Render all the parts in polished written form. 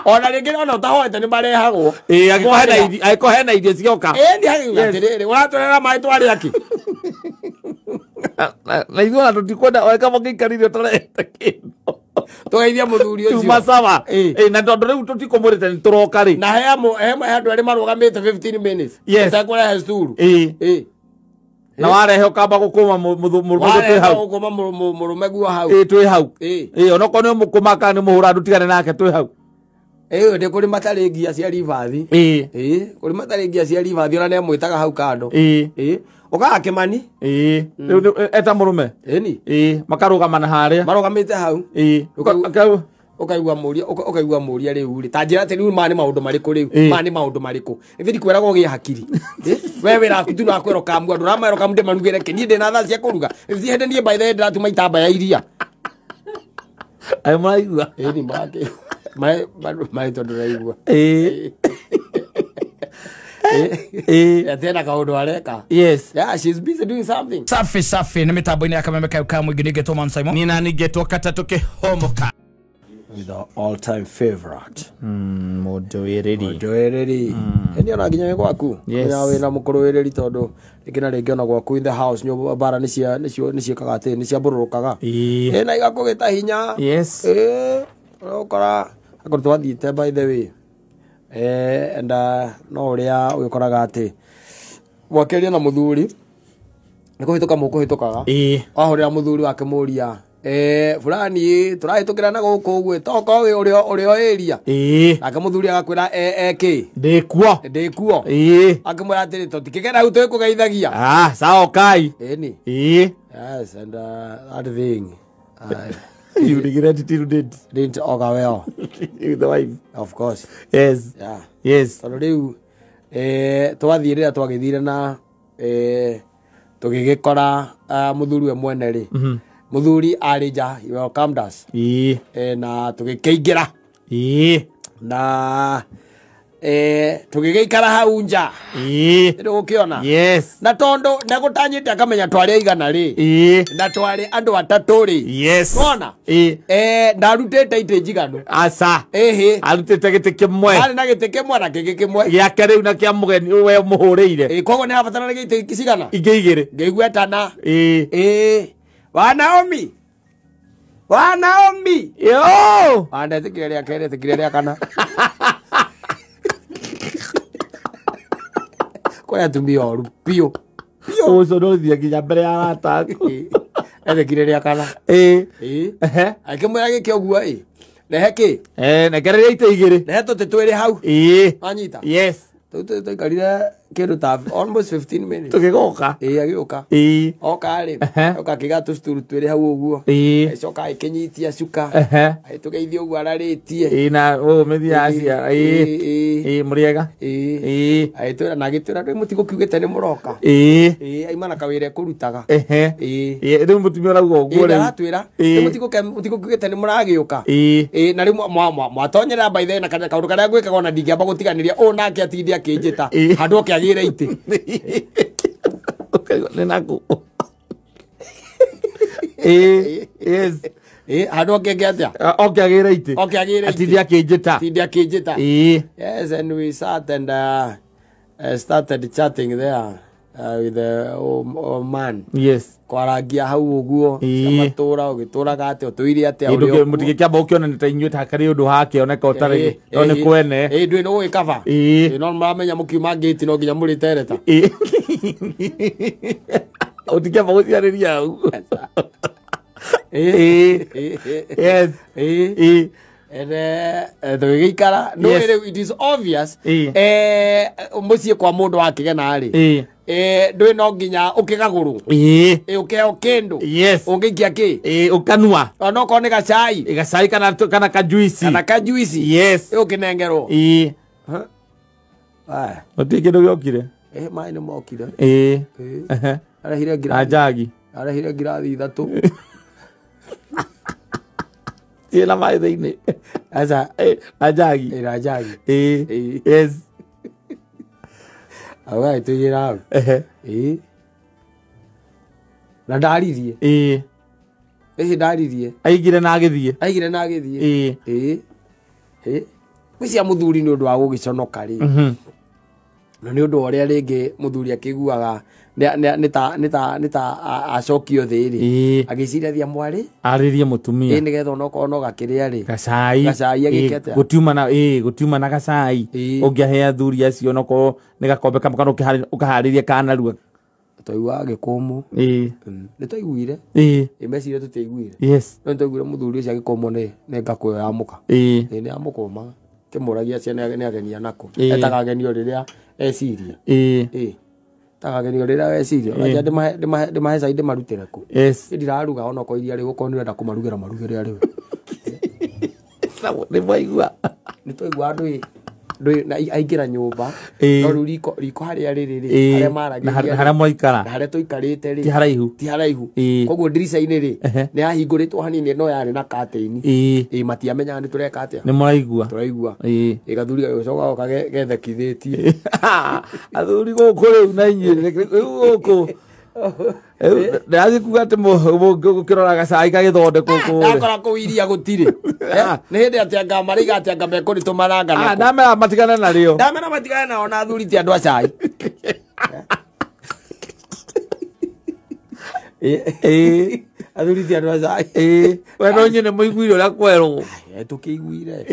Ona rĩngĩ ona ũtahoete nĩ marehagwo. Ĩĩ, angĩkorwo hena irio cioka. Ĩĩ, nĩ hakiuga atĩrĩrĩ, ũratũrehera maĩ twarĩa kĩ? Na ithuĩ ona tũtikwenda oe kaba ũngĩikarire ũtarehete kĩndũ. Tũgeithie mũthuri ũcio. Tuma sawa. Ĩĩ. Ĩĩ, na tondũ rĩu tũtikũmũrĩte nĩ tũroka rĩ. Na he andũ erĩ marũgamĩte 15 minutes. Yes. Ũtekũrehe sturu. Ĩĩ. Ĩĩ. Na warehe ũkamba gũkũma mũrũme twĩ Warehe hau. ũkũma mũrũme guo hau. Ĩĩ, twĩ hau. Ĩĩ. Ĩĩ, onokorwo nĩ ũmũkũma kana nĩ mũhũra ndũtigane nake twĩ hau. Ĩĩ, nĩ kũrĩ matarĩ ngia cia ribathi. Ĩĩ. Ĩĩ, kũrĩ matarĩ ngia cia ribathi ona nĩamwĩtaga hau kando. Ĩĩ. Ĩĩ, ũkaga Kĩmani. Ĩĩ. Rĩu eta mũrũme. Ĩni. Ĩĩ, makarũgama na harĩa. Marũgamĩte hau. Ĩĩ. Ũkaigua mũria, ũkaigua mũria rĩu rĩ. Ta njĩra atĩ rĩu maya nĩ maũndũ marĩkũ rĩu? Ĩĩ. Maya nĩ maũndũ marĩkũ? Ithe ndikwĩraga ũgĩe hakiri. Ĩ? We wĩra waku tu no akwĩra ũkamua, andũ ũramera ũkamu ndĩmarugĩre kĩ? Niĩ ndĩna thaa cia kũruga. Thiĩ hĩndĩ niĩ by the way ndĩratuma itambaya iria. Aĩ mũraigua? Ĩĩ, nĩ make. Maĩ tondũ ndĩraigua. Ĩĩ. Ĩĩ. Atĩ ena kaũndũ areka. Yes. Yeah, she's busy doing something. Safi safi nĩ mĩtambo-inĩ ya kameme kau ka mũingĩ nĩngetwo Man Simon. Nina nĩngetwo katatũ kĩhomoka. With our all-time favorite. Mũndũ wĩrĩri. Ndũĩrĩri. Ĩni ona nginya wĩ gwaku. Yes. Nginya wĩna mũkũrũĩrĩri tondũ rĩngĩ na rĩngĩ ona gwaku in the house nyũmba mbara nĩ nĩciĩkaga atĩ nĩ ciambũrũrũkaga. Ĩĩ. Ĩ na igakũgĩta hinya. Yes. Ĩ, ũkora akorwo twathiĩte by the way. And no ũrĩa ũgĩkoraga atĩ mwakĩaria na mũthuri nĩ kũhĩtũka mũkũhĩtũkaga. Ĩĩ. Wahũrĩra mũthuri wake mũria fulani tũrahĩtũkĩra na gũkũ ũguo tokorwo wĩ ũrĩ o area. Ĩĩ. Nake mũthuri agakwĩra kĩ? Ndĩkuo. Ndĩkuo. Ĩĩ. Akĩmwĩra atĩrĩ tũtikĩgera hau twĩkũgeithagia. Ah, sawa ũkai. Ĩni. Ĩĩ. Yes, and that thing You regret it till date. didn't augur well. With the wife. Of course. Yes. Yeah. Yes. Tondũ rĩu twathiĩ rĩrĩa twagĩthire na tũgĩgĩkora mũthuri we mwene rĩ. Mũthuri arĩ nja, he welcomed us. Ĩĩ. Na tũgĩkĩingĩra. Ĩĩ. Na tũgĩgĩikara hau nja. Ĩĩ. Nĩ ũgũkĩona? Yes. Na tondũ ndegũtanyĩte akamenya twarĩ aigana rĩ. Ĩĩ. Na twarĩ andũ atatũ rĩ. Yes. Wona? Ĩĩ. Ndarutĩte itĩ njiganu. Aca. Ĩhĩ. Arutĩte gĩtĩ kĩmwe. Arĩ na gĩtĩ kĩmwe na kĩngĩ kĩmwe. Gĩake rĩu na kĩa mũgeni we mũhũrĩire. Ĩĩ, koguo nĩ habataranagia itĩ cigana? Ingĩ igĩrĩ. Ngĩigua etana. Ĩĩ. Ĩĩ. Wa Naomi. Wa Naomi. Yo. Andetĩkire rĩa kerĩ, etĩkire rĩa kana. Kũrĩ atumia oru biũ. Ũcio ndũthiĩ nginya mbere ya arata aku. Etĩkire rĩa kana. Ĩĩ. Ĩĩ. Ehe. Akĩmwĩra gĩkĩ ũguo ĩ. Rehe kĩ? Nekereria itĩ igĩrĩ. Rehe tũtĩ twĩrĩ hau. Ĩĩ. Wanyita? Yes. Tũu twaikarire kĩndũ ta almost 15 minutes. Tũgĩgoka. Ĩĩ, agĩũka. Ĩĩ. Oka rĩ, Ehe. oka akĩiga tũcuturu twĩrĩ hau ũguo. Ĩĩ. Agĩcoka agĩkĩnyitia cuka. Ehe. Agĩtũgeithia ũguo ararĩtie. Ĩĩ, na ũmĩthia acia. Ĩĩ. Ĩĩ. Ĩĩ, mũrĩega. Ĩĩ. Ĩĩ. Agĩtwĩra na agĩtwĩra rĩu mũtigũkiugĩte nĩ mũroka. Ĩĩ. Ĩĩ, aima na kawĩra ekũrutaga. Ehe. Ĩĩ. Ĩĩ, rĩu mũtumia ũrauga ũguo Ĩĩ, rĩu. aratwĩra Ĩĩ. rĩu mũtigũkiugĩte nĩ mũragĩũka. Ĩĩ. Ĩĩ, na rĩu mwatonyerera by the way na kaũndũ karĩa ngwĩkaga ona ndingĩamba gũtiganĩria ũũ nake atinde akĩnjĩta. Ĩĩ. Handũ oke agĩre itĩ. Ũkaigua nĩ nakũ. Ĩĩ. Yes. Ĩĩ, handũ oke eke atĩa? Oke agĩre itĩ. Oke agĩre itĩ. Atinde akĩnjĩta. Atinde akĩnjĩta. Ĩĩ. Yes, and we sat and started chatting there with the old man. Yes. Kwarangia hau ũguo. Ĩĩ. Matũra ũgĩtũraga atĩa, ũtũire atĩa, ũrĩ Ĩĩ, o kuo. mũtigĩkĩamba gũkĩona nĩ ta inyuĩ ta harĩ ũndũ hakĩoneka ũtarĩ no nĩ kwene. Ĩĩ, ndũĩ nĩ gũgĩkaba. Ĩĩ. Ĩĩ, no mũramenya mũkiuma ngĩti no nginya mũrĩtereta. Ĩĩ. Ũtingĩamba gũciarĩria hau. Ĩĩ. Yes. Ĩĩ. Ĩĩ. And tũgĩgĩikara. No Yes. rĩu it is obvious. Ĩĩ. Mũciĩ kwa mũndũ wakĩgena rĩ. Ĩĩ. Ndũĩ no nginya ũkĩgagũrwo. Ĩĩ. Ĩĩ, ũkĩheo kĩndũ. Yes. Ũngĩikia kĩ? Ĩĩ, ũkanua. Ona okorwo nĩ gacai. Ĩĩ, gacai kana kajuici. Kana kajuici. Yes. Ĩĩ, ũkĩnengerwo. Ĩĩ. Aya. Gũtirĩ kĩndũ gĩokire. Ĩĩ, maĩ nĩ mokire. Ĩĩ. Ĩĩ. Ehe. Arehire Na ngirathi. njagi. Arehire ngirathi ithatũ. Ciĩna maĩ thĩinĩ. Aca. Ĩĩ, na njagi. Ĩĩ, na njagi. Ĩĩ. Ĩĩ. Yes. Agagĩtũigĩra hau. Ehe. Ĩĩ. Na ndaririe. Ĩĩ. Ĩhĩ ndaririe. Aigire na agĩthiĩ. Aigire na agĩthiĩ. Ĩĩ. Ĩĩ. Ĩĩ. Gwĩcia mũthuri nĩ ũndũ wa gũgĩconoka rĩ. Na nĩ ũndũ wa ũrĩa rĩngĩ mũthuri akĩiguaga nĩ ta acokio thĩ rĩ. Agĩciria thia mwarĩ arĩrie mũtumia. Ĩ nĩgetha onokorwo no gakĩrĩa rĩ. Gacai. Gacai agĩke atĩa? Gũtiuma na gacai. Ũngĩahe athuri acio onokorwo nĩ gakombe kamwe kana ũkaharĩria kanarua. Twaigua agĩkũmwo. Nĩ twaiguire. Ĩ meciria tũtiaiguire. Yes. No nĩ twaiguire mũthuri ũcio agĩkũmwo nĩ ngakũ ĩyo ya mũka. Nĩ amũkũmaga. Kĩmũragia ciana nĩ agenia nako. Etaga agenio rĩrĩa eciria. Etaga agenio rĩrĩa weciria. Ũranja ndĩmahe cai ndĩmarutĩre kũ. Yes. Ndiraruga onokorwo iria rĩgũkorwo nĩ ũrenda kũmarugĩra marugĩre arĩ we. Nĩ mwaigua. Nĩ twaigua andũ na aingĩra nyũmba no rĩu riko harĩa rĩrĩ rĩ harĩa maragĩria harĩa mwaikara na harĩa tũikarĩte rĩ ti haraihu koguo ndirica-inĩ rĩ nĩ yahingũrĩtwo hanini no yarĩ na curtain ĩ matiamenyaga nĩ tũreka atĩa nĩ mũraigua tũraigua ĩ gathuri gagĩcoka goka gethekithĩtie athuri gũkũ rĩu na inyuĩ rĩu gũkũ ndĩrathiĩ kuga atĩ mũngĩkĩrora gacai gagĩthondekwo kũrĩa ndakora kũu iria gũtirĩ nĩ hĩndĩ atĩ anga maraiga atĩ anga mekũrĩtũmaranga nako ndamera matigane narĩo ndamera matigane nao na athuri ti andũ a cai athuri ti andũ a cai we no inyuĩ nĩ mũiguire ũrĩa kwerwo tũkĩiguire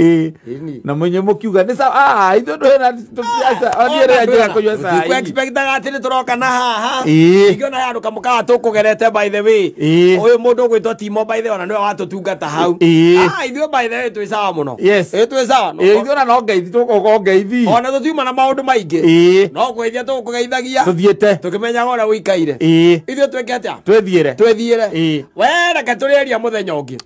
na mũinyuĩ mũkiuga nĩ sawa ithuĩ ndũhena niĩ rĩrĩa njĩra kũnyua cai tũtikwexpectaga atĩ nĩ tũroka na haha ingĩona handũ kamũkawa tũkũgerete by the way ũyũ mũndũ ũgwĩtwo Timo by the way ona nĩwe watũtungata hau ithuĩ by the way twĩ sawa mũno twĩ sawa ithuĩ ona no ngeithi tũgũka ngeithi ona tũtiuma na maũndũ maingĩ no kũgeithia tũgũkũgeithagia tũthiĩte tũkĩmenyaga ũrĩa ũikaire ithuĩ twĩke atĩa twĩthiĩre we reke tũrĩaria mũthenya ũngĩ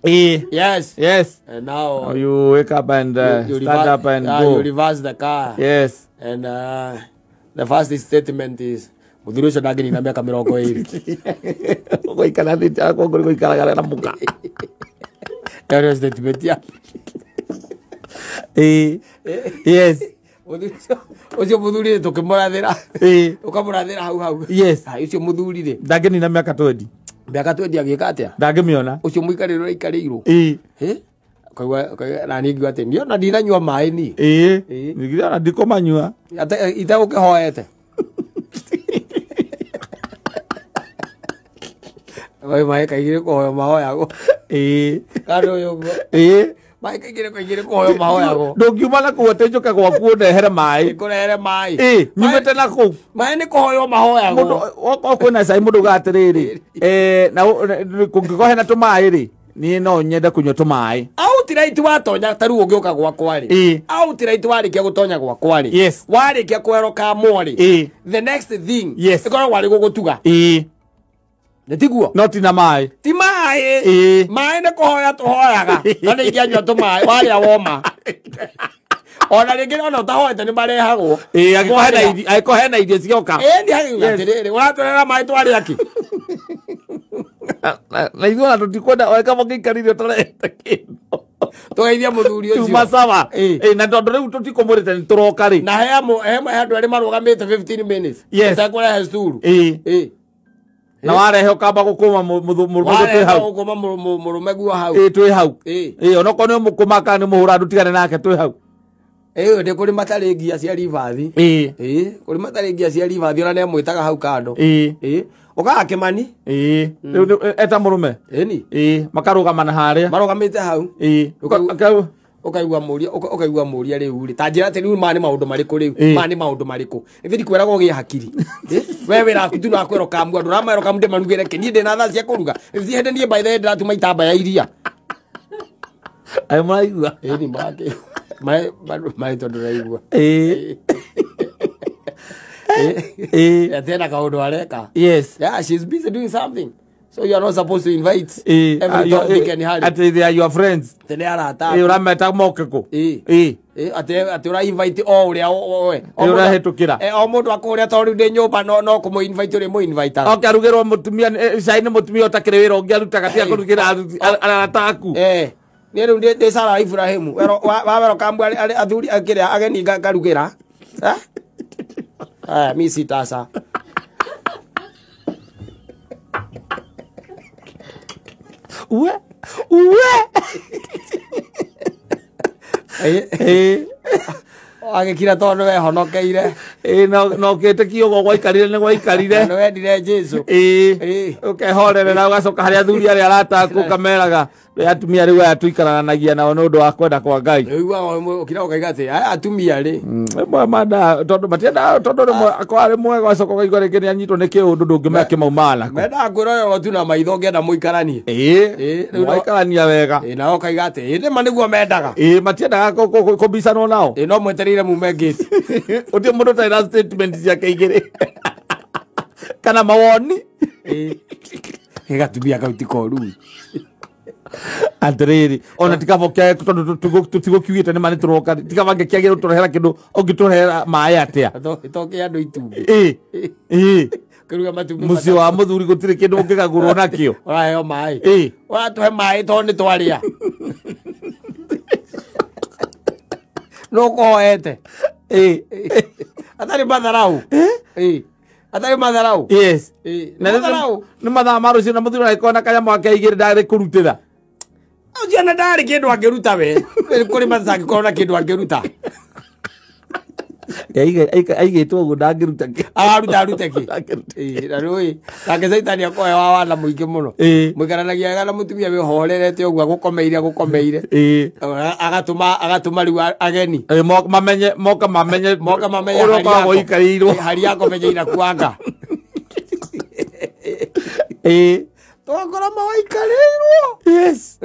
yes yes and now you wake up and you stand up and go. You reverse the car. Yes. And the first statement is mũthuri ũcio ndangĩnina mĩaka 20. Gũikara gũikaraga na mũka. Ĩyo nĩyo statement ya. Yes. Ũcio mũthuri tũkĩmũrathĩra. Ũkamũrathĩra hau hau. Yes. Ũcio mũthuri rĩ. Ndangĩnina mĩaka 20. Mĩaka 20 agĩka atĩa? Ndangĩmĩona. Ũcio mũikarĩre ũraikarĩirwo. Kaigua na niĩ ngiuga atĩ niĩ ona ndinanyua maĩ niĩ. Nĩ ona ndikũmanyua. Itegũkĩhoete. Maĩ kaingĩ kũhoywo mahoyagwo. Kandũ ũyũ ũguo. Maĩ kaingĩ kũhoywo mahoyagwo. Ndũngiuma na kũu atĩ njũke gwaku ũndehere maĩ. Ngũrehere maĩ. Nyumĩte na kũu. Maĩ nĩ kũhoywo mahoyagwo. Okorwo kwĩna cai mũndũ ugaga atĩrĩrĩ na kũngĩkorwo hena tũmaĩ rĩ niĩ no nyende kũnyua tũmaĩ. Outright watonya ta rĩu ũngĩũka gwakwa rĩ outright warĩkia gũtonya gwakwa rĩ Yes. warĩkia kwerwo kamwo rĩ the next thing Yes. ĩkoragwo arĩ gũgũtuga nĩ tiguo no ti na maĩ ti maĩ maĩ nĩ kũhoya tũhoyaga na nĩ ingĩanyua tũmaĩ warĩa woma ona rĩngĩ ona ũtahoete nĩ marehagwo angĩkorwo hena irio cioka nĩ atĩrĩrĩ ũratũrehera maĩ twarĩa kĩ na ithuĩ ona tũtikwenda weka mũngĩikarire ũtarehete kĩndũ tũgeithia mũthuri ũcio tuma sawa na tondũ rĩu tũtikũmũrĩte nĩ tũroka rĩ na he andũ arĩa marũgamĩte 15 minutes ũtekũrehe curu na warehe ũkamba gũkũma mũrũme twĩ hau gũkũma mũrũme guo hau twĩ hau onokorwo nĩ mũkũma kana nĩ mũhũra ndũtigane nake twĩ hau nĩ kũrĩ matarĩ ngia cia ribathi kũrĩ matarĩ ngia cia ribathi ona nĩ amwĩtaga hau kando ũkaga Kĩmani eta mũrũme makarũgama na harĩa marũgamĩte hau ũkaigua mũria ũkaigua mũria rĩu rĩ ta njĩra atĩ rĩu maya nĩ maũndũ marĩkũ rĩu maya nĩ maũndũ marĩkũ ithe ndikwĩragwo ũgĩe hakiri we wĩra waku tu nakwĩrwo kamua ndũramerwo kamu ndĩmarugĩre kĩ niĩ ndĩna thaa cia kũruga ti hĩndĩ niĩ by the way ndĩratuma itambaya iria aĩ mũraigua ĩni make maĩ tondũ ndũraigua atĩ ena kaũndũ areka yes yeah she's busy doing something. So you are not supposed to invite every Tom, Dick and Harry. Ati they are your friends. They are arata. Urameta moke ku. Ati ura invite o uria oe. Ura hetukira. O mundu akuria tori ndi nyumba no kumu invite uri mu invite. Okay arugirwo mutumia cai ni mutumia utakiri wira ungi arutaga tia kurugira arata aku. Ni riu ndi Sara Ibrahimu. Wa wero kambu ari athuri akiria ageni ngarugira. Eh? Ah, mi sitasa. Uwe uwe. Agĩkira tondũ nĩ wehonokeire. No kĩtĩkio ũguo gwaikarire nĩ gwaikarire. Nĩ wendire Jesu. Ũkehorerera ũgacoka harĩa athuri arĩa arataku ũkameraga atumia rĩu aya tũikaranagia nao nĩ ũndũ wa kwenda kwa Ngai. Ũiguaga ũkira ũkaiga atĩ aya atumia rĩ. Rĩmwe manda tondũ matiendaga tondũ rĩmwe akorwo arĩ mwega ũgacoka ũkaigua rĩngĩ nĩ anyitwo nĩ kĩũndũ ndũngĩmenya kĩmaumaga nakũ. Mendaga kwĩrorerwo tu na maitho ũngĩenda mũikaranie. Mũgaikarania wega. Nao ũkaiga atĩ nĩma nĩguo mendaga. Matiendaga kũmbicanwo nao. No mwetereire mume ngĩti. Ũtirĩ mũndũ ũtarĩ na statement ciake igĩrĩ. Kana mawoni. Gatumia kau ti koru. Atĩrĩrĩ ona tikaba tondũ tũtigũkiugĩte nĩma nĩtũroka tikaba ngĩkĩagĩra ũtũrehera kĩndũ ũngĩtũrehera maĩ atĩa. Ĩtoke andũ itumbĩ. Kĩruga matumbĩ. Mũciĩ wa mũthuri gũtirĩ kĩndũ ũngĩgagũrwo nakĩo. Ũraheo maĩ. Ũratũhe maĩ tondũ nĩ twarĩa. No ũkũhoete. Atarĩ matharau. Atarĩ matharau. Yes. Nĩ mathaa ma rũciũ na mũthuri agĩkorwo na kanyamũ gake igĩrĩ ndarĩ kũrutĩra. Ũcio na ndarĩ kĩndũ angĩruta we. Kũrĩ mathaa angĩkorwo na kĩndũ angĩruta. Aigĩtwo ũguo ndangĩruta kĩ. Araruta arute kĩ. Na rĩu nake Caitani akohe wa wana mũingĩ mũno. Mũikaranagia wega na mũtumia wĩhorerete ũguo agũkomeire agũkomeire. Agatũma rĩu ageni. Mamenye moka mamenye moka mamenye ũrĩa ũkoragwo ũikarĩirwo. Hari yako menye inakuanga. Twakora mawaikarĩirwo. Yes.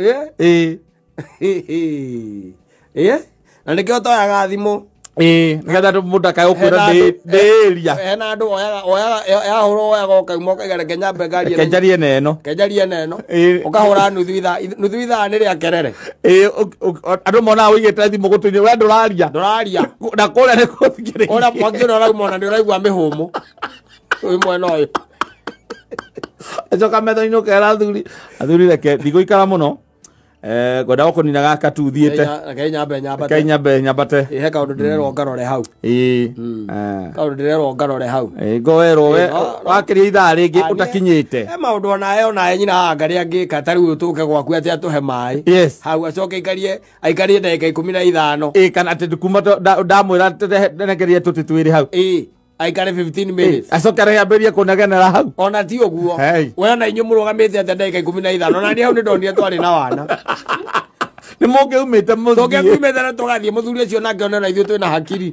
Na nĩkĩo toyaga thimũ. Nĩgetha mũndũ akae gũkwĩra ndĩĩria. Hena andũ oyaga yahũrwo oyaga ũkauma ũkaiga reke nyambe ngarie. Reke njarie na ĩno. Reke njarie na ĩno. Ũkahũra nuthu ithaa nuthu ithaa nĩ rĩa kerere. Andũ monaga ũigĩte thimũ gũtũ-inĩ we ndũraria. Ndũraria. Na kũrĩa nĩ gũthikĩrĩria. Kũrĩa mwaki ũrĩa ũrauma ona nĩ ũraigua mĩhũmũ. Wĩ mwena ũyũ. Acoka metha-inĩ ũkera athuri athuri reke ndigũikara mũno. Ngwenda gũkũnina gaka tu thiĩte. Reke nyambe nyambate. Reke nyambe nyambate. He kaũndũ ndĩrerwo ngarore hau. Kaũndũ ndĩrerwo ngarore hau. Ngowerwo we wakĩria ithaa rĩngĩ ũtakinyĩte. He maũndũ onawe onawe nyina haha ngarĩa angĩka ta rĩu tũke gwaku atĩ atũhe maĩ. Yes. Hau acoke aikarie ndagĩka 15. Kana atĩ kuma ndamwĩra ndenekerie tũtĩ twĩrĩ hau. Aikare 15 minutes. Acoke arĩambĩrĩrie kũnegenera hau. Ona ti ũguo. We ona inyuĩ mũrũgamĩte atĩa ndagĩka 15. Ona niĩ hau nĩndonire twarĩ na wana. Nĩ mũngĩumĩte mũthiĩ. Tũngĩumĩte na tũgathiĩ mũthuri ũcio nake one ona ithuĩ twĩna hakiri.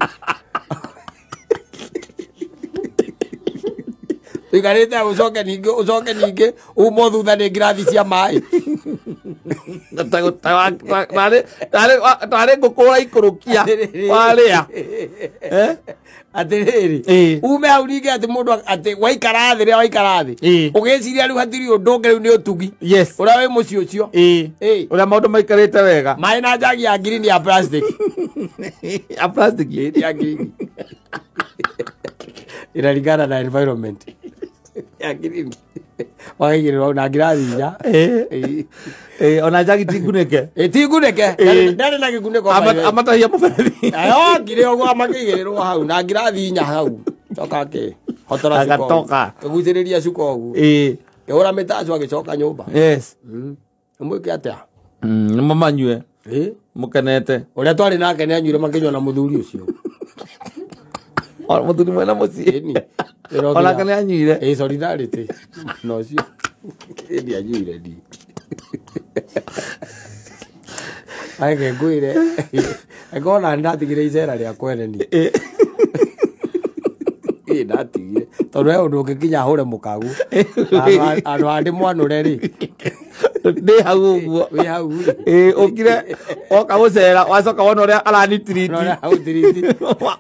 Tũikarĩte hau ũcoke ningĩ umwo thutha nĩ ngirathi cia maĩ. Tarĩ ngũkũ ũraikũrũkia warĩa. Atĩrĩrĩ ume hau ningĩ atĩ mũndũ atĩ waikara thĩ rĩrĩa waikara thĩ ũgĩciria rĩu hatirĩ ũndũ ũngĩ rĩu nĩ ũtugi. Yes. Ũrĩa wĩ mũciĩ ũcio. Ũrĩa maũndũ maikarĩte wega. Maĩ na njagi ya ngirini ya plastic. Ya plastic ya ngirini. Inaringana na environment. Ya ngirini. Wakaigĩrĩrwo na ngirathi inya. Ona njagi ti ngunĩke. Ti ngunĩke. Ndarĩ na gĩkunĩko. Amatahia mũberethi. Okire ũguo makĩigĩrĩrwo hau na ngirathi inya hau. Coka akĩhotora cuka. Agatoka. Kĩgucĩrĩria cuka ũguo. Kĩhũra mĩtacu agĩcoka nyũmba. Yes. Mũĩke atĩa? Nĩ mamanyue. Mũkenete. Ũrĩa twarĩ nake nĩ anyuire makĩnyua na mũthuri ũcio. Mũthuri mwena mũciĩ. Onake nĩ anyuire. Solidarity. Na ũcio. Nĩ anyuire ndi. Reke ngwĩre. Angĩkorwo nĩ ndatigire icera rĩa kwene niĩ. Ndatigire. Tondũ he ũndũ ũngĩkinya hũre mũkagu. Handũ ha ndĩmwanũre rĩ. Ndĩ hau ũguo. Wĩ hau rĩ. Ũkire woka gũcera wacoka wona ũrĩa aranitiriti.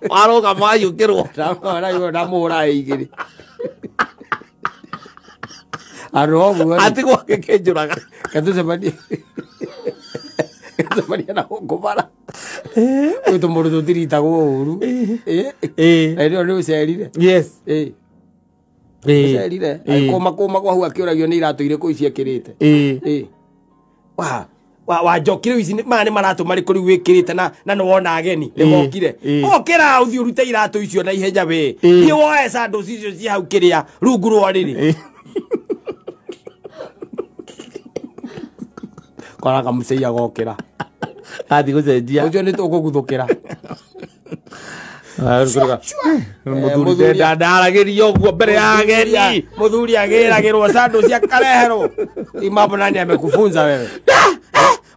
Warũgama waiũkĩrwo. Ndamũhũra igĩrĩ. Andũ ũguo rĩ. Atigwo agĩkĩnjũraga. Ketũcemanie. Ketũcemanie na gũkũ bara. Gwĩ tũmũndũ tũtiritagwo ũru. Na hĩndĩ ĩyo nĩ ũcerire. Yes. Ũcerire. Kũma kũma kwa hau akĩũragio nĩ iratũ irĩkũ ici ekĩrĩte. Wa njoki rĩu ici maya nĩ maratũ marĩkũ rĩu wĩkĩrĩte na nĩ wona ageni nĩ mokire. Okĩra ũthiĩ ũrute iratũ icio na ihenya we. Thiĩ woe sandals icio ci hau kĩrĩa rungu rwa rĩrĩ. Kora kamũcei agokĩra. Athi gucenjia. Ucio ni tukuguthukira. Muthuri ndaragirio uguo mbere ya ageni. Muthuri agiragirwo sandũ cia kareherwo. Imambo nani amekufunza wewe?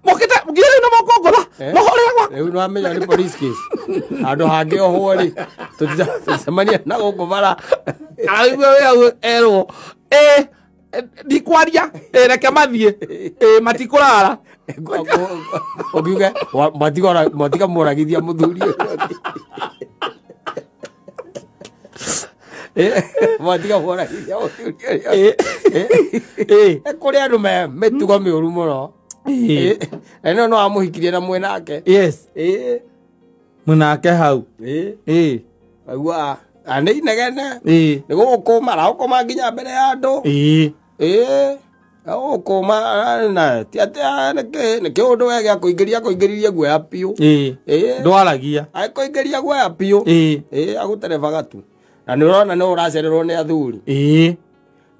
Mokita mugire na mokongora. Mohorera gwa. Riu no amenya ni police case. Andu hangi ohwo ri. Tutacemania na guku bara. Araigua we erwo. Ndikwaria reke mathie matikurara. Ukiuge matiga muragithia muthuri. Matiga muragithia muthuri. Kuri andu me mitugo miuru muno. No no amuhikirie na mwenake. Yes. Mwenake hau. Aigua ane inegene. Ni gugukuma aragukuma nginya mbere ya andu. Agugukuma na ti ati niki kiundu we gia kuingiriria kuingiririe guoya piu. Ndwaragia. Akuingiriria guoya piu. Aguterebaga tu. Na ni urona ni uracererwo ni athuri.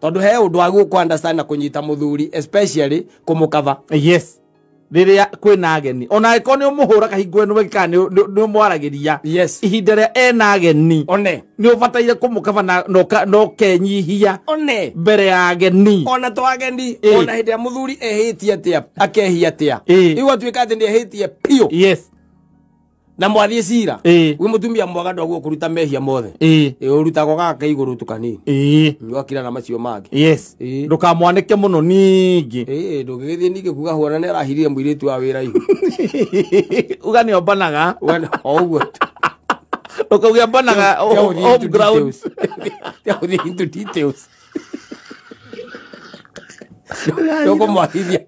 Tondu he undu wa guku understand na kunyita muthuri especially kumukava. Yes. Riria kwina ageni ona angĩkorwo nĩ ũmũhũra kahingo ĩno kana nĩ ũmwaragiria. Yes. Ihinda rĩa ena ageni one nĩ ũbataire kũmũkaba na ũkenyihia one mbere ya ageni ona to ageni ona hĩndĩ ya mũthuri ehĩtie atĩa akehia atĩa rĩu atuĩka atĩ nĩ ehĩtie piũ. Yes. Na mwathiĩ cira wi mũtumia mwaga ndwaguo kũruta mehia mothe ũrutagwo gaka igũrũ tu kanini ũgakira na macio mangĩ. Yes. Ndũkamwanĩke mũno ningĩ. Ndũngĩgĩthiĩ ningĩ kuga huana nĩ arahirire mũirĩtu wa wĩra ihu. Uga nĩ ombanaga. O ũguo tu. Ũkauga ombanaga home ground. Tiagũthiĩ into details. Nĩũkũmwagithia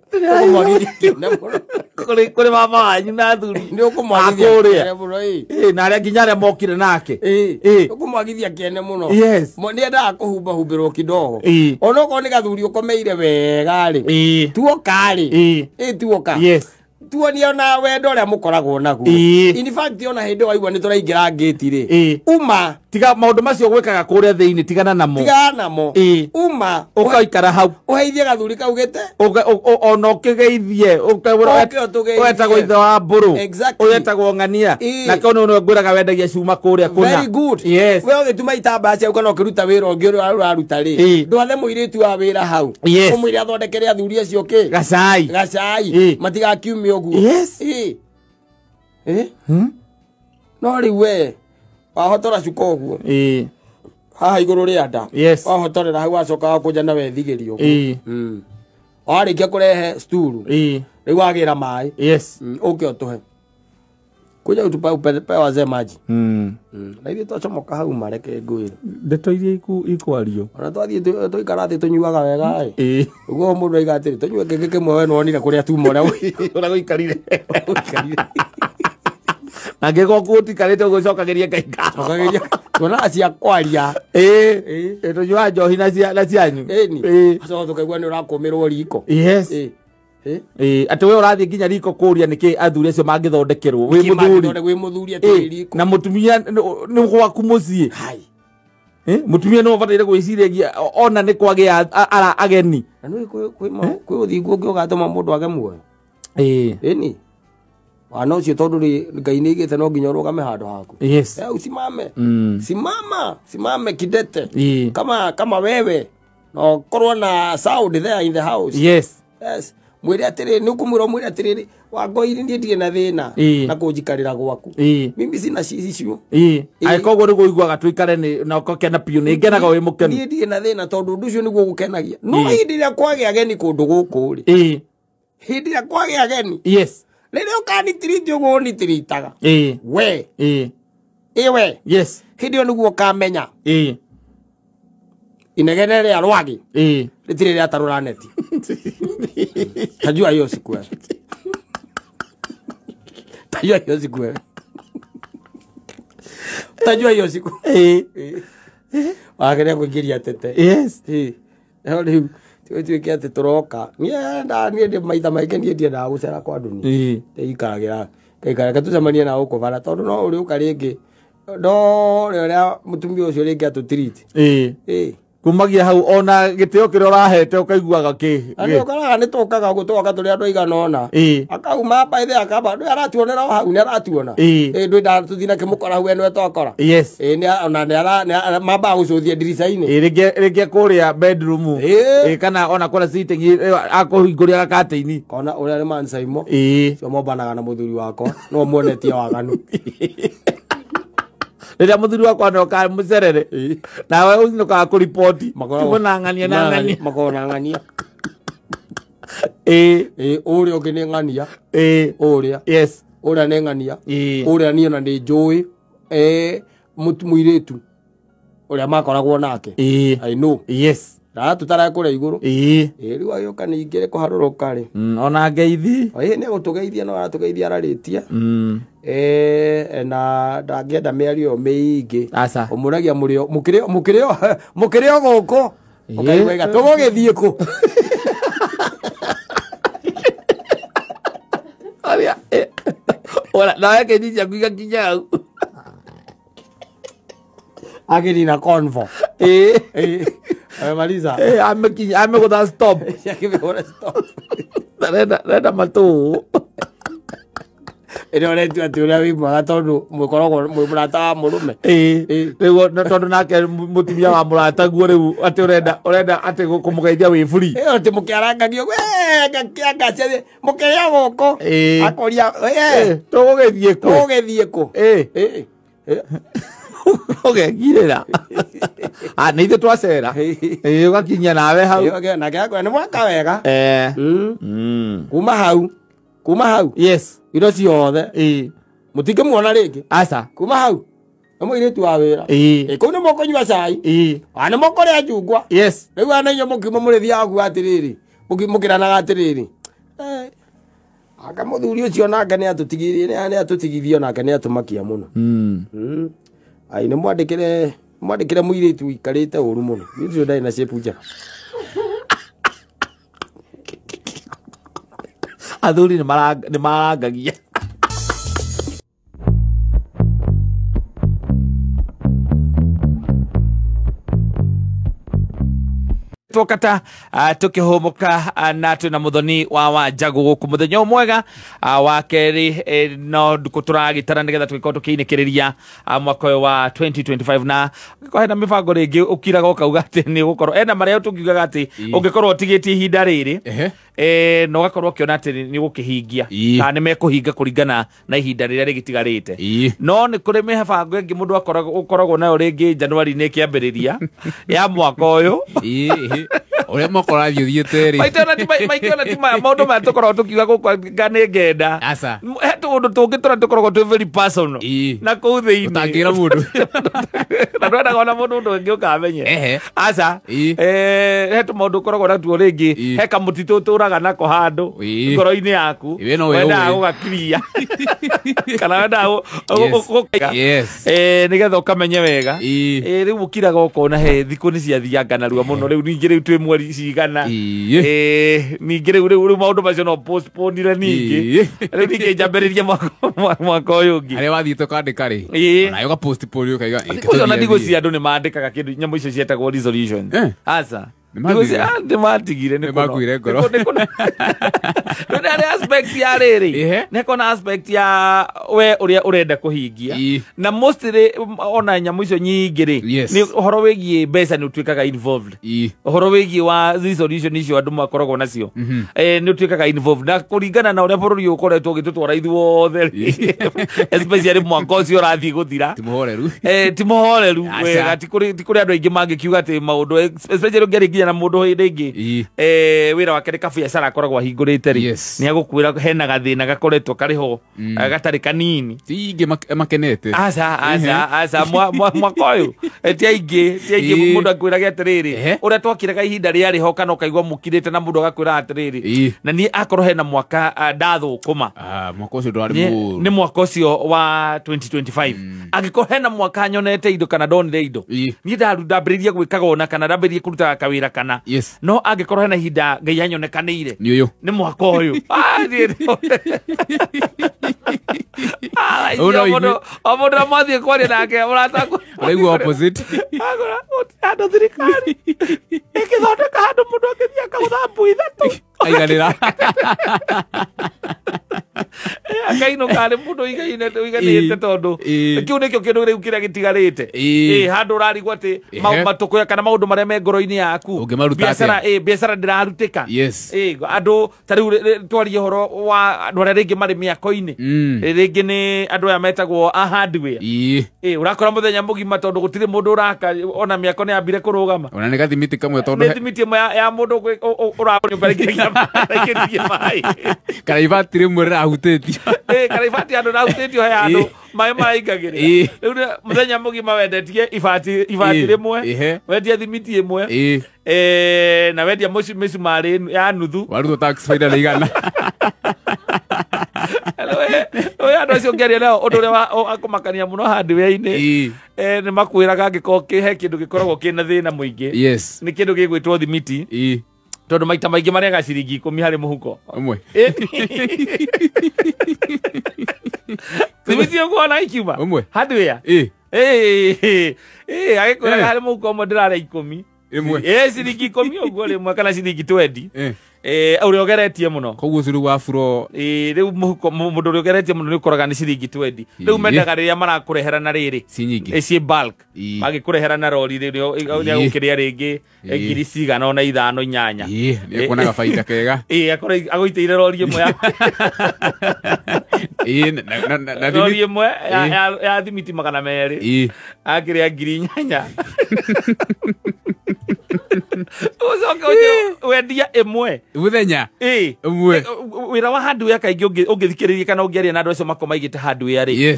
kĩene mũno. Kũrĩ baba wanyu na athuri. Nĩũkũmwagithia kĩene mũno. Na arĩa nginya arĩa mokire nake. Nĩũkũmwagithia kĩene mũno. Yes. Nĩendaga kũhumbahumbĩrwo kidogo. Onokorwo nĩ gathuri ũkomeire wega rĩ. Tuoka rĩ. Tuoka. Yes. Tuonie ona wendo ũrĩa mũkoragwo naguo. In fact ona hĩndĩ waigua nĩ tũraingĩra ngĩti rĩ. Uma tiga maũndũ macio gwĩkaga kũrĩa thĩinĩ tigana namo. Tigana namo. Uma ũkaikara hau. Ũheithie gathuri kau gĩte. Ona ũkĩgeithie ũgetagwo ithe wa mbũrũ. Exactly. Ũgetagwo ng'ania. Na kau nĩwe ngwĩraga wendagia cuma kũrĩa kũna. Very good. Yes. We ũgĩtuma itambaya ciaku kana ũkĩruta wĩra ũngĩ ũrĩa ũraruta rĩ. Ndwathe mũirĩtu wa wĩra hau. Yes. Ũmwĩre athondekere athuri acio kĩ? Gacai. Gacai. Matigakiume ũguo. Yes. No rĩu we wahotora cuka ũguo. Haha igũrũ rĩa nda. Yes. Wahotorera hau wacoka wakũnja na wethigĩria ũguo. Warĩkia kũrehe sturu. Rĩu wagĩra maĩ. Yes. Ũke ũtũhe. Kuja utupe wazee maji. Na ithuĩ twacomoka hau mareke ngwĩre. Ndeto iria ikwario. Ona twathiĩ tũikara thĩ tũnyuaga wega ĩ. Ũguo mũndũ aiga atĩrĩ tũnyue kĩngĩ kĩmwe we nĩwonire kũrĩa tuma ũrĩa gũikarire. Angĩkorwo gũtikarĩte ũguo cokagĩria Ngai ngatho. Cokagĩria. Tuonaga cia kwaria. Tũnyuaga njohi na cianyu. Ĩni. Acoka tũkaigua nĩ ũrakũmĩrwo riko. Yes. Atĩ we ũrathiĩ nginya riko kũria nĩkĩ athuri acio mangĩthondekerwo wĩ mũthuri. Wĩ mũthuri atĩ riko. Na mũtumia nĩ gwaku mũciĩ. Mũtumia nĩ ũbataire gwĩciragia ona nĩ kwagĩa ageni. Na nĩ kwĩ ũthingu ũngĩ ũgatũma mũndũ age muoyo. Ĩni. Wana ũcio tondũ Ngai nĩ aigĩte no nginya ũrũgame handũ haku. Yes. Usimame. Simama, simame kidete. Kama wewe. No korwo na sound there in the house. Yes. Yes. Mwĩre atĩrĩrĩ nĩ ũkũmwĩra ũmwĩre atĩrĩrĩ Wangũi niĩ ndirĩ na thĩna na kũnjikarĩra gwaku. Mimi sina issue. Angĩkorwo ũguo nĩguo ũiguaga tũikare na ũgakena piũ nĩ ngenaga wĩ mũkenu. Niĩ ndirĩ na thĩna tondũ ũndũ ũcio nĩguo ũgũkenagia. No hĩndĩ ĩrĩa kwagĩa ageni kũndũ gũkũ rĩ. Hĩndĩ ĩrĩa kwagĩa ageni. Yes. Rĩrĩa ũkanitiriti ũguo ũnitiritaga. We. We. Yes. Hĩndĩ ĩyo nĩguo ũkamenya. Inegene rĩa rwagĩ. Rĩtirĩ rĩatarũra neti. Tajua hiyo siku wewe. Tajua hiyo siku wewe. Tajua hiyo siku. Wageria kuingĩria tete. Yes. No rĩu tuĩke atĩ tũroka. Niĩ ndĩ maitha maingĩ niĩ ndiendaga gũcera kwa andũ niĩ. Ndĩikaragĩra. Ngaikara tũcemanie na gũkũ bara tondũ no ũrĩũka rĩngĩ. No ũrĩa mũtumia ũcio rĩngĩ atũtiriti. Kumagia hau ona gitio kiria urahete ukaiguaga ki. Andu ukaraga ni tukaga gutuoka turi andu aigana ona. Akauma by the akaba ndu aratuonera hau ni aratuona. Ndu tuthi na kimukora hau eno etokora. Yes. Ni ona ni ara mamba gucuthia ndirica-ini. Ringi kuria bedroom. Kana ona kura sitting akuhinguria gakate-ini. Kona uria ni man Saimo. Cio mombanaga na muthuri wakwa no muonetie waganu. Rĩrĩa mũthuri wakwa noka mũcerere nawe ũcokaga kũripoti nang'ania nang'ania makoragwo na ng'ania. Ũrĩa ũngĩ nĩ ng'ania. Ũrĩa yes ũrĩa nĩ ng'ania. Ũrĩa niĩ ona nĩ njũĩ mũirĩtu ũrĩa makoragwo nake. I know. Yes. Ndatũtara kũrĩa igũrũ. Rĩu agĩũka ningĩ kũharũrũka rĩ. Ona ngeithi. Nĩ gũtũgeithia no aratũgeithia ararĩtie. Na ndangĩenda mĩario mĩingĩ. Aca. Ũmũragia mũrĩo mũkĩrĩo gũkũ. Ũkaigua ĩga tũgũgĩthiĩ kũ. Arĩa ora nawe kĩnyi ciaku igakinya hau. Agĩrĩ na convo. Amemaliza. Amegũtha stop. Akĩmĩhũra stop. Renda matũ. Ĩrĩa ũretua atĩ ũrĩa wĩ mwega tondũ mũkoragwo mwĩ mũrata wa mũrũme. Rĩu tondũ nake mũtumia wa mũrataguo rĩu atĩ ũrenda atĩ kũmũgeithia wĩ free. Atĩ mũkĩarangagio ngakĩangacia mũkĩrĩa gũkũ. Akoria tũgũgĩthiĩ kũ. Tũgũgĩthiĩ kũ. Ũgegirĩra. Nĩ ithuĩ twacera. Ũgakinyia nawe hau. Nake akwĩra nĩ mwaka wega. Kuma hau. Kuma hau. Yes. Indo ciothe. Mũtingĩmuona rĩngĩ. Aca. Kuma hau. Nĩ mũirĩtu wa wĩra. Kũu nĩ mũkũnyua cai. Nĩ mũkũrĩa njungwa. Yes. Rĩu ana inyuĩ mũkiuma mũrĩthiaga kuga atĩrĩrĩ. Mũkĩranaga atĩrĩrĩ. Aka mũthuri ũcio nake nĩ atũtigithio nake nĩ atũmakia mũno. Ai nĩ mwandĩkĩre mũirĩtu ũikarĩte ũru mũno. Mũirĩtu ũcio ndarĩ na shape njega. Athuri nĩ marangagia. Twokata tukihumuka na twina muthoni wa Wanjagu guku muthenya mwega wa keri no nduku turagitara nigetha tugikorwo tukiinikiriria mwaka uyu wa 2025 na ngikorwo hena mibango ringi ukiraga ukauga ati ni gukorwo ena maria tukiugaga ati ungikorwo utigitie ihinda riri no gakorwo ukiona ati ni gukihingia kana ni mekuhinga kuringana na ihinda riria rigitigarite no ni kuri mibango ingi mundu akoragwo nayo ringi January ni kiambiriria ya mwaka uyu uria mwaka ũrathiĩ ũthiĩte rĩ maitona ti maũndũ maya tũkoragwo tũkiuga gũkũ nga nĩ ngenda he tũũndũ tũngĩ tũrĩa tũkoragwo twĩ very personal na kũu thĩinĩ ũtangĩra mũndũ na ndwendaga ona mũndũ ũndũ ũngĩ ũkamenye aca he tũmaũndũ ũkoragwo natuo rĩngĩ he kamũtitũ ũtũraga nako handũ ngoro-inĩ yaku wendaga gũgakiria kana wendaga gũkaiga nĩgetha ũkamenye wega rĩu ũkiraga ũkona he thikũ nĩ ciathianga narua mũno rĩu ningĩ rĩu twĩ mweri cigana ningĩ rĩu rĩu maũndũ macio no postponire ningĩ rĩu ningĩ njambĩrĩrie mwaka ũyũ ũngĩ harĩa wathiĩte ũkandĩka rĩ onawe ũga postpone ũkaiga ona thikũ ici andũ nĩ mandĩkaga kĩndũ nyamũ icio cietagwo resolutions aca nĩ matigire nĩ makuire ngoro nĩ harĩ aspect ya rĩrĩ nĩ kona aspect ya we ũrĩa ũrenda kũhingia na mostly ona nyamũ icio nyingĩ rĩ nĩ ũhoro wĩgiĩ mbeca nĩ ũtuĩkaga involved ũhoro wĩgiĩ wa resolution icio andũ makoragwo nacio nĩ ũtuĩkaga involved na kũringana na ũrĩa bũrũri ũkoretwo ũgĩtũtwara ithuothe especially mwaka ũcio ũrathiĩ gũthira ti mũhoreru wega ti kũrĩ andũ aingĩ mangĩkiuga atĩ maũndũ especially ũngĩarĩ nginya na mũndũ hĩndĩ ĩngĩ wĩra wake nĩ kabiacara akoragwo ahingũrĩte rĩ nĩ agũkwĩra hena gathĩna gakoretwo karĩ ho gatarĩ kanini ti aingĩ makenete aca aca aca mwaka ũyũ ti aingĩ mũndũ akwĩrage atĩrĩrĩ ũrĩa twakiraga ihinda rĩarĩ ho kana ũkaigua mũkirĩte na mũndũ agakwĩra atĩrĩrĩ na niĩ akorwo hena mwaka ndathũkũma mwaka ũcio ndwarĩ mũũru nĩ mwaka ũcio wa 2025 angĩkorwo hena mwaka nyonete indo kana ndonire indo niĩ ndambĩrĩria gwĩkaga ona kana ndambĩrĩrie kũrutaga kawĩra kana no angĩkorwo hena ihinda Ngai anyonekanĩire nĩ ũyũ nĩ mwaka ũyũ O mũndũ amwathiĩ kwaria nake mũrata Ũraigua opposite. Agora handũ thirikari ĩkĩthondeka handũ mũndũ angĩthiĩ akagũtha mbui ithatũ Aiganĩra. Akainũka arĩ mũndũ ũiganĩte tondũ kĩu nĩkĩo kĩndũ rĩu kĩrĩa gĩtigarĩte. Handũ ũrarigwo atĩ matũkũya kana maũndũ marĩa me ngoro-inĩ yaku. Biacara biacara ndĩrarutĩka. Andũ ta rĩu twarie ũhoro wa andũ arĩa rĩngĩ marĩ mĩako-inĩ. Rĩngĩ nĩ andũ aya metagwo a hardware. Ũrakora mũthenya mũgima tondũ gũtirĩ mũndũ ũraka ona mĩako nĩ yambire kũrũgama. Ona nĩ gathimiti kamwe tondũ nĩ thimiti ĩmwe ya mũndũ ũraka nyũmba rĩngĩ maĩ. Kana ibati rĩmwe rĩrahutĩtio. Kana ibati andũ rĩrahutĩtio he handũ maĩ maraingagĩrĩra. Rĩu mũthenya mũgima wendetie ibati rĩmwe, wendie thimiti ĩmwe, na wendia mĩcumarĩ ya nuthu. Warutwo tax faida na igana. Oya andũ acio ũngĩaria nao ũndũ ũrĩa wa kũmakania mũno hardware-inĩ nĩ makwĩraga angĩkorwo he kĩndũ gĩkoragwo kĩna thĩna mũingĩ nĩ kĩndũ gĩgwĩtwo thimiti tondũ maita maingĩ marĩaga ciringi 10 harĩ mũhuko ũmwe. Thimiti ũkuona ikiuma hardware agĩkwĩraga harĩ mũhuko ũmwe ndĩrarĩa 10 ĩmwe ciringi 10 ũguo rĩmwe kana ciringi 20 ũrĩa ũgeretie mũno koguo ũcio rĩu wa buro rĩu mũhuko mũndũ ũrĩa ũgeretie mũno nĩ ũkoraga nĩ ciringi 20 rĩu mendaga rĩrĩa marakũrehera na rĩrĩ ciĩ bulk magĩkũrehera na rori rĩu nĩagũkĩrĩa rĩngĩ ngiri cigana ona 5 8 nĩekuonaga baida kega agũitĩire rori ĩmwe rori ĩmwe ya thimiti 200 akĩrĩa ngiri 8 ũcoke wendia ĩmwe mũthenya ĩmwe. Wĩra wa hardware kaingĩ ũngĩthikĩrĩria kana ũngĩaria na andũ acio makoragwo maigĩte hardware rĩ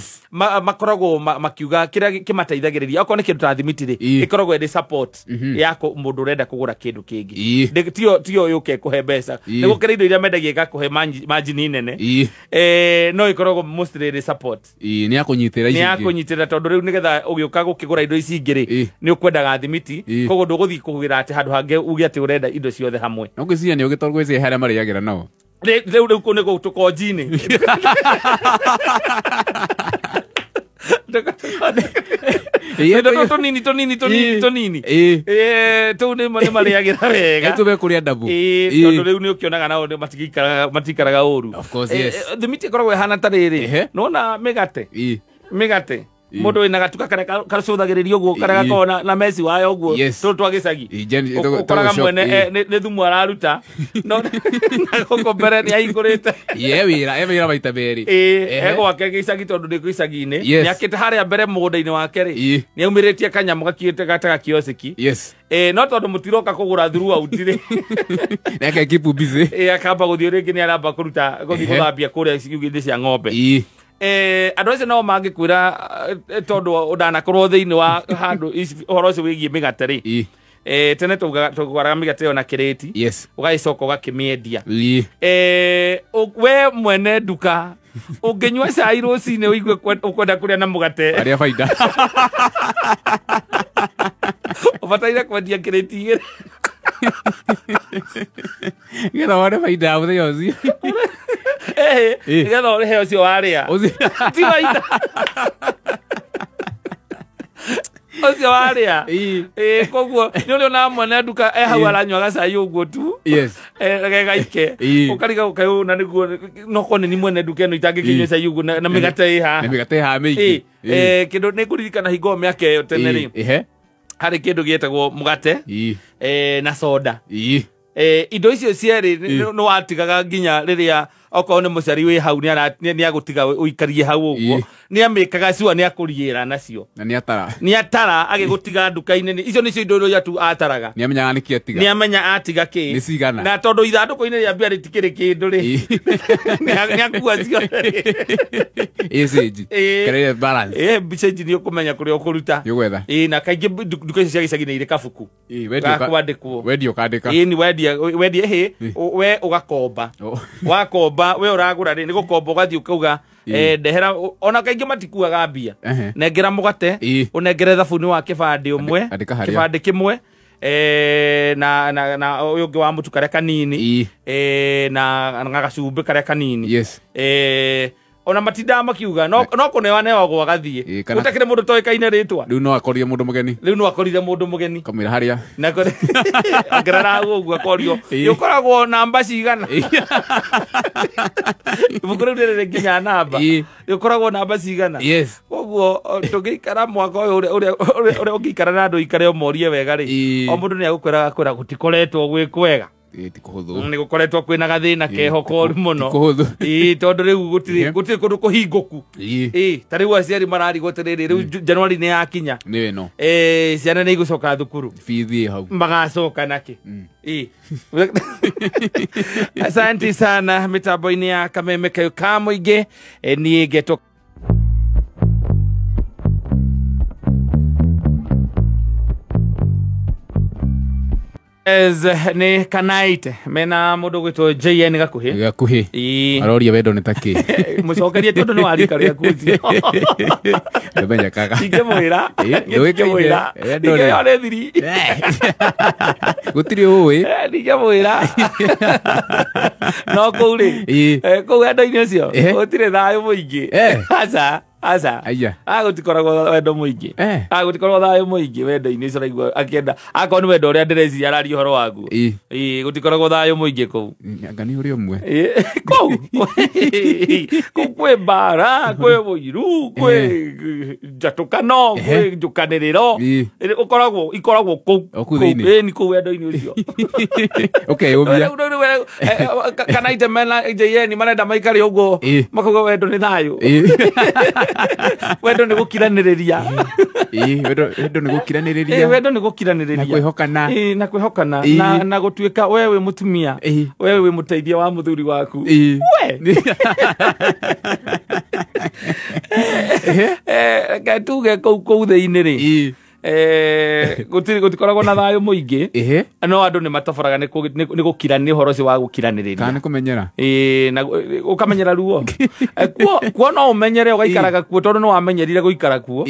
makoragwo makiuga kĩrĩa kĩmateithagĩrĩria okorwo nĩ kĩndũ ta thimiti rĩ ĩkoragwo ĩrĩ support ya mũndũ ũrenda kũgũra kĩndũ kĩngĩ tiyo yũke kũhe mbeca nĩ gũkĩra indo iria mendagia ĩgakũhe margin nene no ĩkoragwo mostly ĩrĩ support nĩ ya kũnyitĩra ici nĩ ya kũnyitĩra tondũ rĩu nĩgetha ũgĩũka gũkĩgũra indo ici ingĩ rĩ nĩ ũkwendaga thimiti koguo ndũgũthiĩ kũgĩra atĩ handũ hangĩ uge atĩ ũrenda indo ciothe hamwe no ngwĩciria nĩ ũgĩ tondũ ngwĩciria harĩa marĩagĩra nao rĩu rĩu kũu nĩ tũkonji-inĩ tũnini tũnini tũnini tũnini tũu nĩ marĩagĩra wega tũbe kũrĩa ndabu tondũ rĩu nĩ ũkĩonaga nao matikaraga ũru thimiti ĩkoragwo ĩhana ta rĩrĩ nĩwona mĩgate mĩgate mũndũ wĩna gatuka karĩa gacũthagĩrĩria ũguo karĩa gakoragwo na meci wayo ũguo tũtũ twa gĩcagi ũkoraga mwene nĩ thumu araruta no na gũkũ mbere nĩ ahingũrĩte ye wĩra maita merĩ egwake gĩcagi tondũ nĩ gĩcagi-inĩ nĩ akĩte harĩa mbere mũgũnda-inĩ wake rĩ nĩ aumĩrĩtie kanyamũ gakiĩte gataga kiosiki no tondũ mũtiroka kũgũra throughout rĩ nake keep busy akamba gũthiĩ rĩngĩ nĩ aramba kũruta gũthiĩ gũthambia kũrĩa ciugũ-inĩ cia ng'ombe andũ acio nao mangĩkwĩra tondũ ndanakorwo thĩinĩ wa handũ ũhoro ũcio wĩgiĩ mĩgate rĩ tene tũgũraga mĩgate ĩyo na kĩrĩti ũgagĩcoka ũgakĩmĩendia we mwene nduka ũngĩnyua cai rũcinĩ ũigue ũkwenda kũrĩa na mũgate arĩa baida ũbataire kwendia kĩrĩti igĩrĩ nĩgetha wone baida ya mũthenya ũcio nĩgetha ũrĩhe ũcio warĩa ti baida ũcio warĩa koguo nĩ ũrĩ ona mwene nduka e hau aranyua gacai ũguo tu gegaike ũkariga ũkaĩ na nĩguo no korwo nĩ mwene nduka ĩno itangĩkĩnyua cai ũguo na mĩgate ĩ haha na mĩgate ĩ haha mĩingĩ kĩndũ nĩ ngũririkana hingo mĩaka ĩyo tene rĩ harĩ kĩndũ gĩetagwo mũgate na soda indo icio cierĩ nĩ watigaga nginya rĩrĩa okorwo nĩ mũciari wĩ hau nĩ agũtiga ũikarie hau ũguo nĩ amĩkaga cua nĩ akũriĩra nacio na nĩ atara agĩgũtiga nduka-inĩ icio nĩcio indo iria tu ataraga nĩ amenyaga nĩkĩ atiga nĩ amenya atiga kĩ nĩ cigana na tondũ ithandũkũ-inĩ rĩa mbia rĩtikĩrĩ kĩndũ rĩ nĩ akua ciothe ĩ balance change nĩ ũkũmenya kũrĩa ũkũruta na kaingĩ nduka icio cia gĩcagi nĩ irĩ kabuku ga kwandĩkwo wendia ũkandĩka ĩ wendia hĩ we ũgakomba wakomba we ũragũra rĩ nĩ gũkomba ũgathiĩ ũkauga ndehera ona kaingĩ matikuaga mbia nengera mũgate ũnengere thabuni wa kĩbandĩ ũmwe kĩbandĩ kĩmwe na na na ũyũ ũngĩ wa mũtu karĩa kanini na gacumbĩ karĩa kanini Ona matindaga makiuga no kũnewa newagwo agathiĩ. Gũtakĩrĩ mũndũ toĩkaine rĩtwa. Rĩu no akorire mũndũ mũgeni. Rĩu no akorire mũndũ mũgeni. Kamwĩra harĩa. Na akĩrora hau ũguo akorio. Ũkoragwo namba cigana. Ibuku rĩu rĩrĩ nginya namba. Ũkoragwo namba cigana. Yes. Koguo tũngĩikara mwaka ũyũ ũrĩa ũngĩikara na andũ ikare ũmorie wega rĩ. O mũndũ nĩ agũkwĩra agakwĩra gũtikoretwo gwĩ kwega. Ti kũhũthũ. Nĩ gũkoretwo kwĩna gathĩna keho koru mũno. Ti kũhũthũ. Tondũ rĩu gũtirĩ kũndũ kũhingũku. Ta rĩu aciari mararigwo atĩrĩrĩ rĩu January nĩ yakinya. Nĩ ĩno. Ciana nĩ igũcoka thukuru. Bithi hau. Magacoka nakĩ. Asante sana mitambo-inĩ ya Kameme kayo ka mũingĩ. Niĩ ngetwo nĩ Kanaite mena mũndũ gwĩtwo JN Gakuhĩ. Gakuhĩ. Aroria wendo nĩ takĩ. Mũcokerie tondũ nĩ warika rĩaku ũcio. Ndũmenyekaga. Ingĩmwĩra. Ingĩmwĩra. Ingĩyo nĩ thiri. Gũtirĩ ũĩ. Ndingĩmwĩra. No kũu rĩ. Kũu wendo-inĩ ũcio gũtirĩ thayũ mũingĩ. Aca. Aca. Gũtikoragwo wendo mũingĩ. Gũtikoragwo thayũ mũingĩ wendo-inĩ ũcio ũraigua akĩenda. Akorwo nĩ wendo ũrĩa ndĩreciria araria ũhoro waguo. Gũtikoragwo thayũ mũingĩ kũu. Anga nĩ ũrĩ ũmwe. Kũu. Kũu kwĩ mbara, kwĩ ũiru, kwĩ njatũkano, kwĩ njũkanĩrĩro. Ũkoragwo ikoragwo kũu. Ĩni kũu wendo-inĩ ũcio. Ũkeyũmia. Kanaite mena JN marenda maikare ũguo makauga wendo nĩ thayũ. Wendo nĩ gũkiranĩrĩria. Wendo nĩ gũkiranĩrĩria. Wendo nĩ gũkiranĩrĩria. Na kwĩhokana. Na kwĩhokana. Na gũtuĩka we wĩ mũtumia. We wĩ mũteithia wa mũthuri waku. We. Reke tuge kũu thĩinĩ rĩ. Gũtikoragwo na thayũ mũingĩ. No andũ nĩ mataboraga nĩ gũkiranĩria ũhoro ũcio wa gũkiranĩrĩria. Kana nĩ kũmenyera. Na ũkamenyera ruo. Kuo no ũmenyere ũgaikaraga kuo tondũ nĩ wamenyerire gũikara kuo.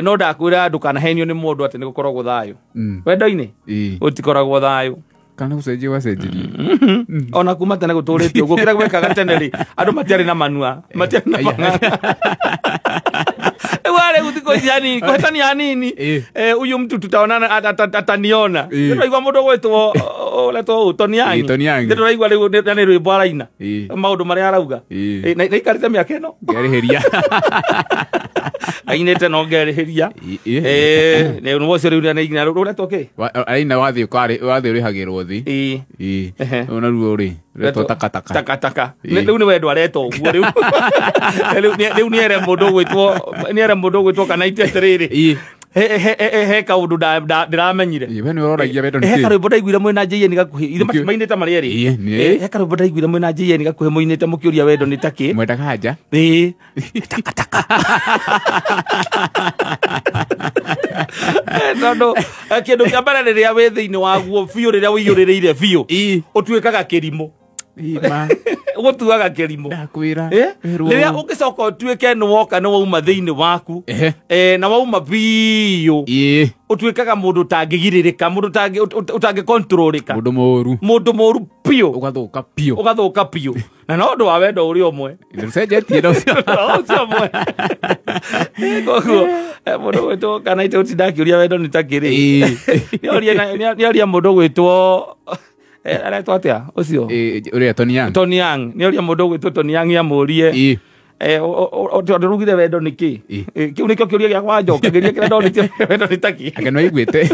No ndakwĩra ndũkanahenio nĩ mũndũ atĩ nĩ gũkoragwo thayũ. Wendo-inĩ gũtikoragwo thayũ. Kana gũcenjia wacenjirie. Ona kuma tene gũtũrĩte ũguo kĩrĩa gwekaga tene rĩ andũ matiarĩ na manua. Matiarĩ na manua. Wale gutiko yani kuhetania nini uyu mtu tutaonana ataniona ndiraigua mundu gwitwo uretwo Tony Young ndiraigua riu nĩ rwĩmbo araina maundu maria arauga na ikarite mĩaka ĩno ngerĩhĩria ainĩte no ngerĩhĩria nĩ ũcio rĩu nĩ rũretwo kĩ araina wathiĩ ũrĩhagĩrwo thĩ ona ruo rĩ rũretwo takataka takataka rĩu nĩ wendo aretwo ũguo rĩu rĩu nĩ ere mũndũ gwĩtwo nĩ ere mũndũ gwĩtwo Kanaite atĩrĩrĩ he kaũndũ ndĩramenyire. We nĩ ũroragia wendo nĩ kĩ? He kĩ? karwĩmbo ndaiguire mwĩna JN Gakuhĩ ithe mainĩte marĩ erĩ. He karwĩmbo ndaiguire mwĩna JN Gakuhĩ mũinĩte mũkĩũria wendo nĩ takĩ. Mwendaga nja? Takataka. Tondũ kĩndũ kĩa mbere rĩrĩa wĩ thĩinĩ waguo biũ rĩrĩa ũiyũrĩrĩire biũ ũtuĩkaga kĩrimũ. Ũgũtuaga kĩrimũ. Ndakwĩra. Rĩrĩa ũngĩcoka ũtuĩke nĩ woka nĩ wauma thĩinĩ waku na wauma biũ ũtuĩkaga mũndũ ũtangĩgirĩrĩka mũndũ ũtangĩkontrolĩka. Mũndũ mũru. Mũndũ mũru biũ. Ũgathũka biũ. Ũgathũka biũ. Na no ũndũ wa wendo ũrĩ ũmwe. Ũcenjetie na ũcio. Ũcio ũmwe. Koguo mũndũ gwĩtwo Kanaite ũtinda akĩũria wendo nĩ takĩrĩ. Nĩ oria mũndũ gwĩtwo aretwo atĩa ũcio? Ũrĩa Tony Young. Tony Young. Nĩ oria mũndũ gwĩtwo Tony Young amũrie. Ũrugire wendo nĩ kĩ? Kĩu nĩkĩo kĩũria gĩakwa njokagĩria kĩrĩa ndonĩtie wendo nĩ takĩ. Anga nĩ waiguĩte.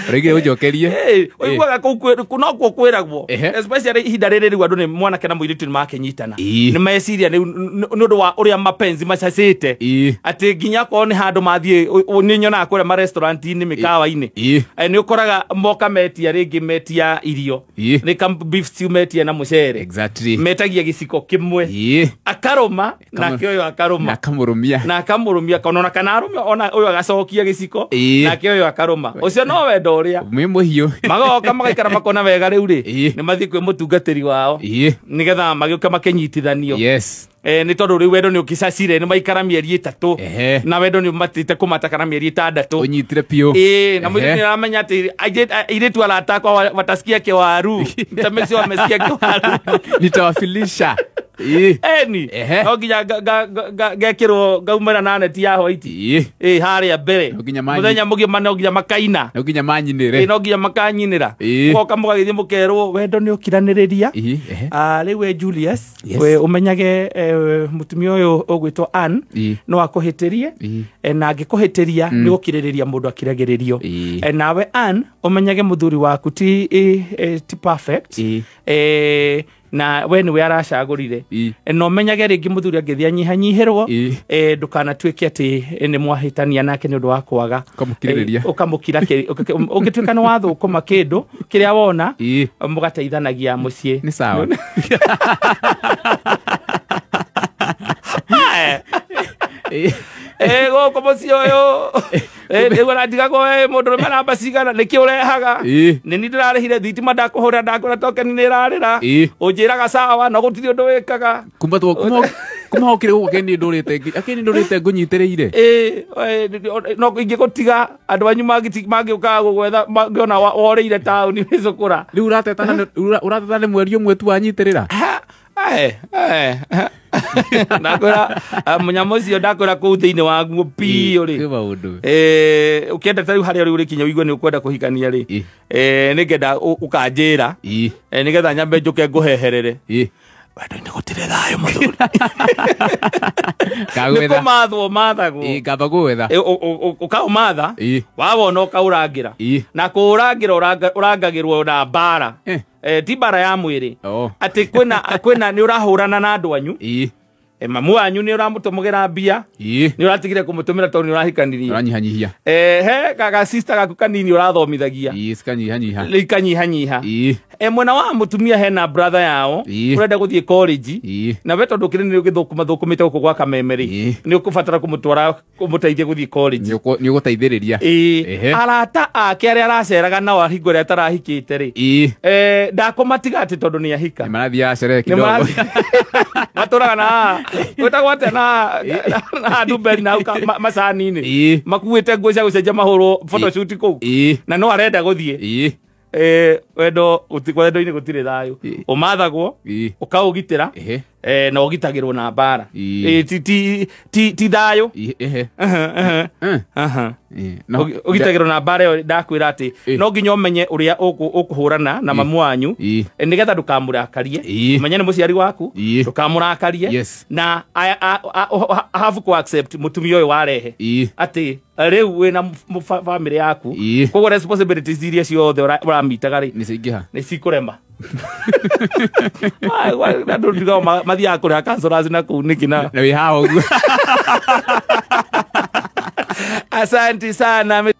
Ũraigire ũnjokerie. Ũiguaga kũu no kuo kwĩragwo. Especially ihinda rĩrĩ rĩu andũ nĩ mwanake na mũirĩtu nĩ makĩnyitana. Nĩ meciria nĩ ũndũ wa ũrĩa mapenzi macacĩte. Atĩ nginya akorwo nĩ handũ mathiĩ nĩ nyonaga kũrĩa ma restaurant-inĩ mĩkawa-inĩ. Nĩ ũkoraga moka metia rĩngĩ metia irio. Nĩ ka beef stew metia na mũcere. Exactly. Metagia gĩciko kĩmwe. Akarũma nake ũyũ akarũma. Na akamũrũmia. Na akamũrũmia ona kana arũme ona ũyũ agacokia gĩciko nake ũyũ akarũma. Ũcio no wendo ũrĩa. Mwĩ mũhiũ. Magoka magaikara makona wega rĩu rĩ nĩ mathiĩ kwĩ mũtungatĩri wao nĩgetha magĩũke makĩnyitithanio. Yes. Nĩ tondũ rĩu wendo nĩ ũkĩcacire nĩ maikara mĩeri 3 na wendo nĩ ũmatĩte kũmata kana mĩeri 6 ũnyitire biũ. Na mũirĩtu nĩ aramenya atĩ airĩtu arata akwa watasikia kĩwaru nitamesio wamesikia kĩwaru nitawafilisha. Eni no nginya ngekirwo ngaumĩra na neti ya white. Harĩa mbere mũthenya mũgima no nginya makaina. No nginya manyinĩre. No nginya makanyinĩra. Mũgoka mũgagĩthiĩ mũkerwo wendo nĩ ũkiranĩrĩria. Rĩu we Julius we ũmenyage mũtumia ũyũ ũgwĩtwo Ann no akũhĩtĩrie na angĩkũhĩtĩria nĩ gũkirĩrĩria mũndũ akiragĩrĩrio. Nawe Ann ũmenyage mũthuri waku ti perfect. Na we nĩwe aracagũrire. Na ũmenyage rĩngĩ mũthuri angĩthiĩ anyihanyihĩrwo ndũkanatuĩke atĩ nĩ mwahĩtania nake nĩ ũndũ wa kwaga. Ũkamũkirĩrĩria. Ũkamũkira ũngĩtuĩka nĩ wathũkũma kĩndũ kĩrĩa wona mũgateithanagia mũciĩ. Nĩ sawa. Gũkũ mũciĩ ũyũ rĩu arandigagwo mũndũ ũrũme namba cigana nĩkĩ ũrehaga nĩ niĩ ndĩrarĩhire thitima ndakũhũrĩra ndakũra tokeni nĩ ĩrarĩra ũnjĩraga sawa no gũtirĩ ũndũ wĩkaga kuma ũkĩrĩ gũkũ akeni ndũrĩte ngũnyitĩrĩire. No ingĩgũtiga andũ anyu mangĩũkaga gũgwetha mangĩona worĩire taũni wĩcũkũra. Rĩu ũrateta nĩ mweri ũmwe tu wanyitĩrĩra. Ndakwĩra mũnyamũ ũcio ndakwĩra kũu thĩinĩ waguo biũ rĩ. Ũkĩenda ta rĩu harĩa rĩu ũrĩkinya ũigue nĩ ũkwenda kũhikania rĩ nĩngenda ũkanjĩra nĩgetha nyambe njũke ngũheherere. Wendo-inĩ gũtirĩ thayũ mũthuri. Nĩ kũmathwo mathagwo. Ngamba gũwetha. Ũkaũmatha wawona ũkaũrangĩra. Na kũũrangĩra ũrangagĩrwo na mbara. Ti mbara ya mwĩrĩ. Atĩ kwĩna nĩ ũrahũrana na andũ anyu. Mamu wanyu nĩ ũramũtũmagĩra mbia. Nĩ ũratigire kũmũtũmĩra tondũ nĩ ũrahikanirie. Ũranyihanyihia. He gaga sister gaku kanini ũrathomithagia. Cikanyihanyiha. Ikanyihanyiha. Mwena wa mũtumia hena brother yao ũrenda gũthiĩ college na we tondũ kĩrĩ nĩ ũgĩthũkũma thũkũmĩte gũkũ gwa Kameme rĩ nĩ ũkũbatara kũmũtwara kũmũteithia gũthiĩ college. Nĩ ũgũteithĩrĩria. Arata ake arĩa araceraga nao hingo ĩrĩa atarahikĩte rĩ ndakũmatiga atĩ tondũ nĩ ahika. Nĩ marathiaga sherehe kidogo. Matũraga na wĩtagwo atĩa na ndumberi na macani-inĩ makuĩte nguo cia gũcenjia mahũrwo photoshoot kũu na no arenda gũthiĩ. Wendo wendo-inĩ gũtirĩ thayũ. Ũmathagwo ũkaũgitĩra na ũgitagĩrwo na mbara. Ti thayũ. Ũgitagĩrwo na mbara ĩyo ndakwĩra atĩ no nginya ũmenye ũrĩa ũkũhũrana na mamu wanyu nĩgetha ndũkamũrakarie. Ũmenye nĩ mũciari waku ndũkamũrakarie na have ku accept mũtumia ũyũ warehe atĩ rĩu wĩna family yaku koguo responsibilities iria ciothe ũramitaga rĩ nĩ cikũrema. Andũ ndigao mathiaga kũrĩha counselors na kũu nĩkĩ na wĩ haha ũguo. Asante sana.